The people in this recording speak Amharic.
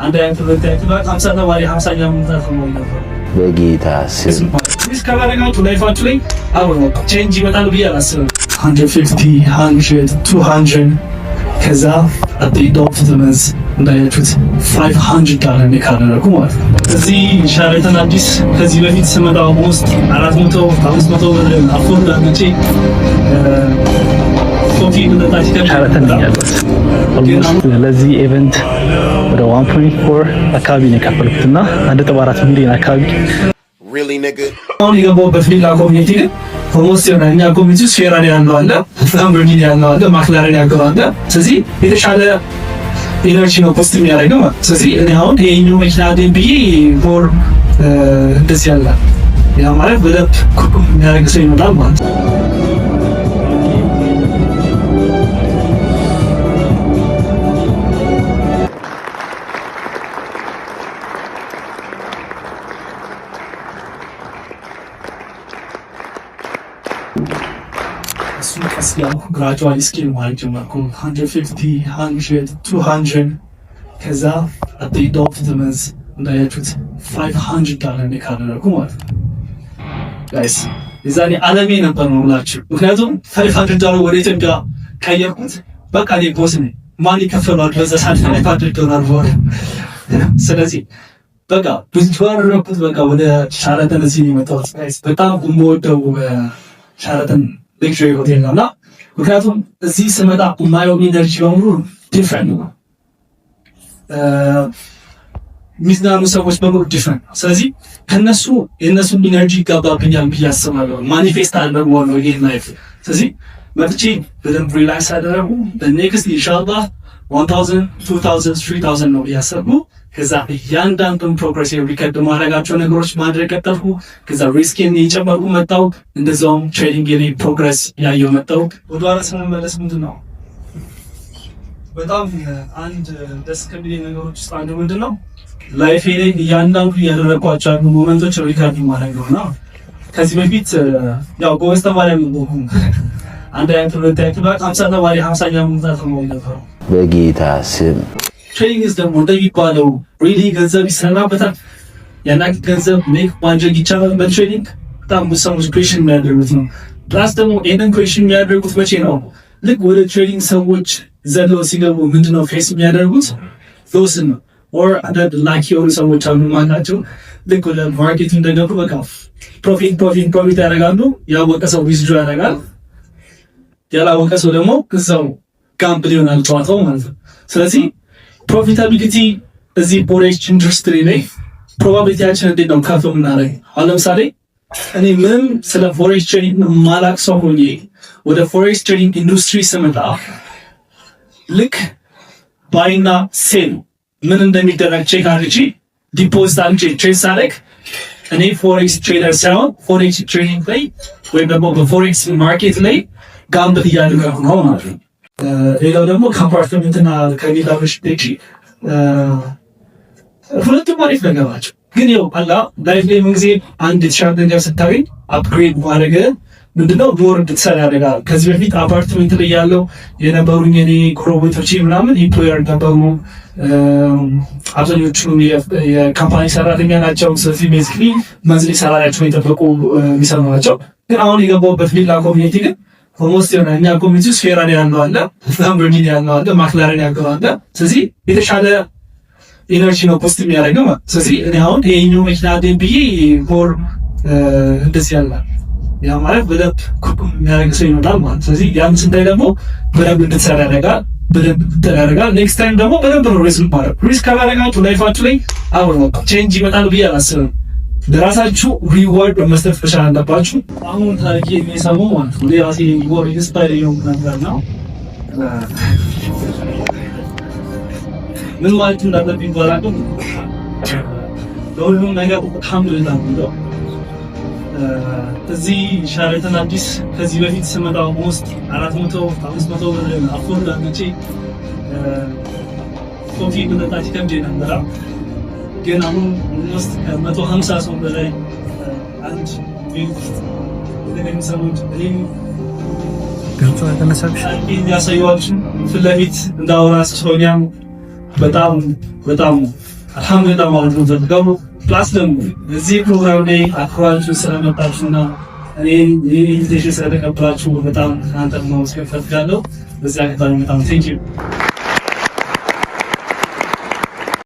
አንድ አይነት፣ ሁለት አይነት፣ 50 ተማሪ 50ኛ መምጣት ነው ነበር። በጌታ ስም። Risk ካላደረጋችሁ life ኣችሁ ላይ አሁን change ይመጣል ብዬ አላስብም። 150፣ 100፣ 200፣ ከዛ at the end of the month እንዳያችሁት $500 make አደረኩ ማለት ነው። እዚህ ሸራተን አዲስ ከዚህ በፊት ስመጣ almost 400፣ 500 ብር afford አድርጌ coffee መጠጣት ይከብድ። ሸራተን ነው ያለሁት። Almost ለዚህ event ወደ 1.4 አካባቢ ነው የከፈልኩት እና 1.4 ሚሊዮን አካባቢ። Really, nigga? አሁን የገባሁበት ሌላ community ግን almost የሆነ እኛ community ውስጥ ፌራሪ ያለው አለ፣ ላምቦርጊኒ ያለው አለ፣ ማክላረን ያለው አለ። ስለዚህ የተሻለ energy ነው post የሚያደርገው ማለት። ስለዚህ እኔ አሁን ይሄኛው መኪና አለኝ ብዬ more እንደዚህ ያለ ያ ማለት በደንብ ኩኩም የሚያደርግ ሰው ይመጣል ማለት ነው። እሱን ቀስ ያልኩ gradually scale ማድረግ ጀመርኩ። 150፣ 100፣ 200፣ ከዛ at the end of the month እንዳያችሁት $500 make አደረኩ ማለት ነው። Guys፣ የዛኔ አለሜ ነበር ነው ብላችሁ፣ ምክንያቱም $500 ወደ ኢትዮጵያ ቀየርኩት። በቃ እኔ boss ነኝ። ማን ይከፈለዋል በዛ ሰዓት $500 በወር? ስለዚህ በቃ ብዙ አደረኩት። በቃ ወደ ሻረተን እዚህ ነው የመጣሁት። Guys፣ በጣም የምወደው ሻረተን luxury ሆቴል ነው እና ምክንያቱም እዚህ ስመጣ የማየው energy በሙሉ different ነው። የሚዝናኑ ሰዎች በሙሉ different ነው። ስለዚህ ከነሱ የእነሱን energy ይጋባብኛል ብዬ አስባለሁ። Manifest አደርገዋለሁ ይሄን life። ስለዚህ መጥቼ በደንብ relax አደረጉ። Next ኢንሻአላህ 1000፣ 2000፣ 3000 ነው እያሰብኩ ከዛ እያንዳንዱን progress record ማድረጋቸው ነገሮች ማድረግ ቀጠልኩ። ከዛ risk ኤን እየጨመርኩ መጣው። እንደዛውም trading ላይ progress ያየው መጣው። ወደኋላ ስንመለስ ምንድን ነው በጣም አንድ ደስ ከሚለኝ ነገሮች ውስጥ አንዱ ምንድን ነው life ኤ ላይ እያንዳንዱ እያደረግኳቸው ያሉ moment ኦች record ማድረግ ነው። እና ከዚህ በፊት ያው ጎበዝ ተማሪ አልነበርኩም። አንድ አይነት፣ ሁለት አይነት፣ 50 ተማሪ 50ኛ መምጣት ነው የነበረው። በጌታ ስም። Trading ደግሞ እንደሚባለው really ገንዘብ ይሰራበታል? ያን ያክል ገንዘብ make ማድረግ ይቻላል በ trading? በጣም ብዙ ሰዎች question የሚያደርጉት ነው። Plus ደግሞ ይህንን question የሚያደርጉት መቼ ነው? ልክ ወደ trading ሰዎች ዘለው ሲገቡ ምንድነው face የሚያደርጉት? Loss ን ነው። Or አንዳንድ lucky የሆኑ ሰዎች አሉ ማላቸው፣ ልክ ወደ market ኡ እንደገቡ በቃ profit profit profit ያደርጋሉ። ያወቀ ሰው withdraw ያደርጋል። ያላወቀ ሰው ደግሞ እዛው gamble ይሆናል ጨዋታው ማለት ነው። ስለዚህ profitability እዚህ forex industry ላይ probability ያችን እንዴት ነው ከፍ የምናደርግ? አሁን ለምሳሌ እኔ ምንም ስለ forex trading ማላቅ ሰው ሆኜ ወደ forex trading industry ስመጣ ልክ buy ና sell ምን እንደሚደረግ check አድርጌ deposit አድርጌ trade ሳደርግ እኔ forex trader ሳይሆን forex trading ላይ ወይም ደግሞ በ forex market ላይ gamble እያደረኩ ነው ማለት ነው። ሌላው ደግሞ ከአፓርትመንትና ከቪላ ውጪ ሁለቱም አሪፍ ነገር ናቸው። ግን ያው አላ life ላይ ምን ጊዜ አንድ የተሻለ ነገር ስታገኝ upgrade ማድረግ ምንድነው more እንድትሰራ ያደርጋል። ከዚህ በፊት አፓርትመንት ላይ ያለው የነበሩኝ የኔ ጎረቤቶቼ ምናምን employer ነበሩ። አብዛኞቹ የ company ሰራተኛ ናቸው። ስለዚህ basically monthly salary ያቸውን የጠበቁ የሚሰሩ ናቸው። ግን አሁን የገባሁበት ቪላ community ግን almost የሆነ እኛ community ውስጥ ፌራሪ ያለው አለ፣ ላምቦርጊኒ ያለው አለ፣ ማክላረን ያለው አለ። ስለዚህ የተሻለ energy ነው post የሚያደርገው ማለት። ስለዚህ እኔ አሁን ይሄኛው መኪና አለኝ ብዬ more እንደዚህ ያለ ያ ማለት በደንብ ኩኩም የሚያደርግ ሰው ይመጣል ማለት። ስለዚህ ያን ስንታይ ደግሞ በደንብ እንድትሰራ ያደርጋል፣ በደንብ እንድትሰራ ያደርጋል። Next time ደግሞ በደንብ ነው risk ማድረግ። Risk ካላደረጋችሁ life ኣችሁ ላይ አሁን change ይመጣል ብዬ አላስብም። ለራሳችሁ reward መስጠት መቻል አለባችሁ። አሁን ታሪክ የሚሰማው ማለት ነው የራሴ reward inspire የሆንኩ ነገር ነው። ምን ማለት እንዳለብኝ ባላውቅም ለሁሉም ነገር አልሐምዱሊላህ ነው። እዚህ ሸራተን አዲስ ከዚህ በፊት ስመጣ almost 400፣ 500 ብር afford አድርጌ coffee መጠጣት ይከብድ ነበረ። ግን አሁን almost ከ150 ሰው በላይ አንድ ቤት ውስጥ የተገኙ ሰዎች እኔም ያሳየኋችሁ ፊት ለፊት እንዳወራ ሰውኛም በጣም በጣም አልሐምዱሊላህ ማለት ነው ፈልገው። Plus ደግሞ እዚህ ፕሮግራም ላይ አክብራችሁ ስለመጣችሁና እኔን invitation ስለተቀበላችሁ በጣም እናንተን ማመስገን እፈልጋለሁ። በዚህ አጋጣሚ በጣም thank you።